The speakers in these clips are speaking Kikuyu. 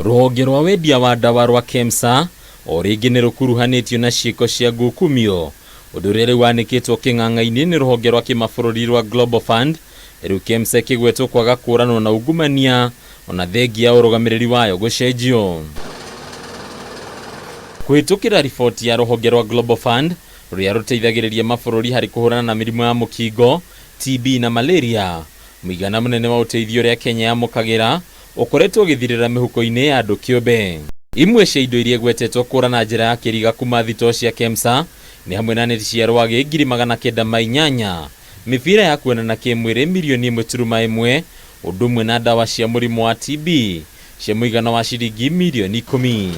Rũhonge rwa wendia wa ndawa rwa KEMSA o rĩngĩ nĩ rũkuruhanĩtio na ciĩko cia ngukumio, ũndũ ũrĩa rĩu wanĩkĩtwo kĩng'ang'a-inĩ nĩ rũhonge rwa kĩmabũrũri rwa Global Fund. Rĩu KEMSA ĩkĩgwetwo kwaga kũũranwo na ungumania ona thengia ya ũrũgamĩrĩri wayo gũcenjio. Kũhĩtũkĩra riboti ya rũhonge rwa Global Fund rũrĩa rũteithagĩrĩria mabũrũri harĩ kũhũrana na mĩrimũ ya mũkingo, TB na malaria, mũigana mũnene wa ũteithio ũrĩa Kenya yamũkagĩra ũkoretwo ũgĩthirĩra mĩhuko-inĩ ya andũ kĩũmbe. Imwe cia indo iria igwetetwo kũra na njĩra ya kĩriga kuma thitoo cia KEMSA nĩ hamwe na neti cia rwagĩ 908,000, mĩbira ya kuonana kĩmwĩrĩ mirioni 1.1, ũndũ ũmwe na ndawa cia mũrimũ wa TB cia mũigana wa ciringi mirioni 10.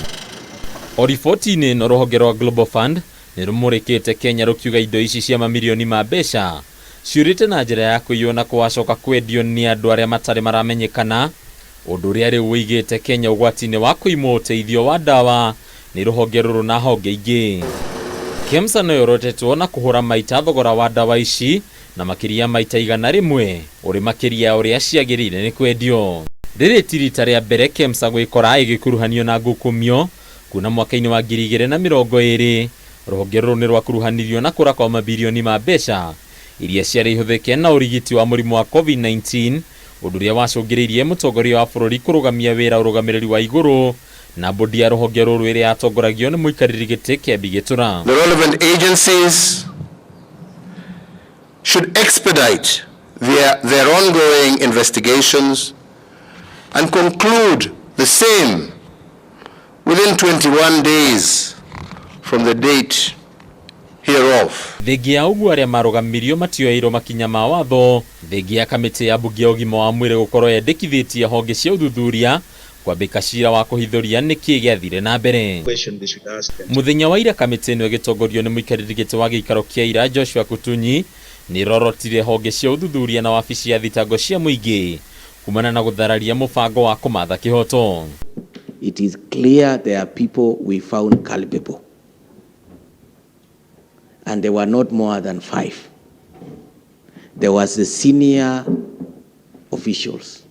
O riboti-inĩ ĩno, rũhonge rwa Global Fund nĩ rũmũrĩkĩte Kenya rũkiuga indo ici cia mamirioni ma mbeca ciũrĩte na njĩra ya kũiywo na kũwacoka kwendio nĩ andũ arĩa matarĩ maramenyekana, ũndũ ũrĩa rĩu ũigĩte Kenya ũgwati-inĩ wa kũimwo ũteithio wa ndawa nĩ rũhonge rũrũ na honge ingĩ. KEMSA no yorotetwo na kũhũra maita thogora wa ndawa ici na makĩria maita 100 ũrĩ makĩria ya ũrĩa ciagĩrĩire nĩ kwendio. Rĩrĩ ti rita rĩa mbere KEMSA gwĩkora ĩgĩkuruhanio na ngukumio. Kuna mwaka-inĩ wa 2020, rũhonge rũrũ nĩ rwakuruhanirio na kũra kwa mabirioni ma mbeca iria ciarĩ ihũthĩke na ũrigiti wa mũrimũ wa COVID-19, ũndũ ũrĩa wacũngĩrĩirie mũtongoria wa bũrũri kũrũgamia wĩra ũrũgamĩrĩri wa igũrũ na bodi ya rũhonge rũrũ ĩrĩa yatongoragio nĩ mũikarĩri gĩtĩ Kembi Gĩtũra. The relevant agencies should expedite their ongoing investigations and conclude the same within 21 days from the date hereof. Thengia ya ũguo, arĩa marũgamirio matioeirwo makinya ma watho, thengia ya kamĩtĩ ya mbunge ya ũgima wa mwĩrĩ gũkorwo yendekithĩtie honge cia ũthuthuria kwambĩka cira wa kũhithũria nĩkĩ gĩathire na mbere. Mũthenya wa ira, kamĩtĩ ĩno ĩgĩtongorio nĩ mũikarĩri gĩtĩ wa gĩikaro kĩa ira Joshua Kutunyi nĩ ĩrorotire honge cia ũthuthuria na wabici ya thitango cia mũingĩ kumana na gũthararia mũbango wa kũmatha kĩhoto. It is clear there are people we found culpable. And there were not more than five. There was the senior officials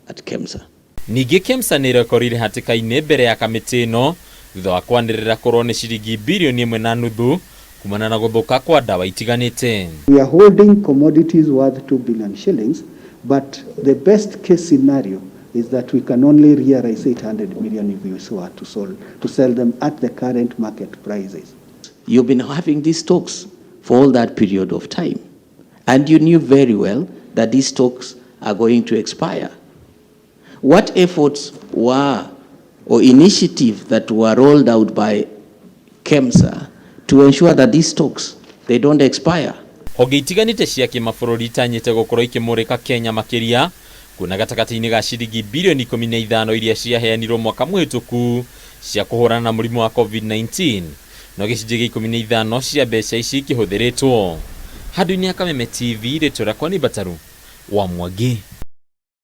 at KEMSA. Ningĩ KEMSA nĩ ĩrekorire hatĩka-inĩ mbere ya kamĩtĩ ĩno thutha wa kwanĩrĩra kũrwo nĩ ciringi birioni 1.5 kumana na gũthũka kwa ndawa itiganĩte. We are holding commodities worth 2 billion shillings, but the best case scenario is that we can only realize 800 million if we were to sell them at the current market prices. You've been having these talks for all that period of time. And you knew very well that these talks are going to expire. What efforts were or initiatives that were rolled out by KEMSA to ensure that these stocks, they don't expire? Honge itiganĩte cia kĩmabũrũri itanyĩte gũkorwo ikĩmũrĩka Kenya makĩria kuona gatagatĩ-inĩ ga ciringi birioni 15 iria ciaheanirwo mwaka mũhĩtũku cia kũhũrana na mũrimũ wa COVID-19, no gĩcunjĩ gĩa 15 cia mbeca ici ikĩhũthĩrĩtwo. Handũ-inĩ ya Kameme TV, rĩtwa rĩakwa nĩ Mbataru wa Mwangi.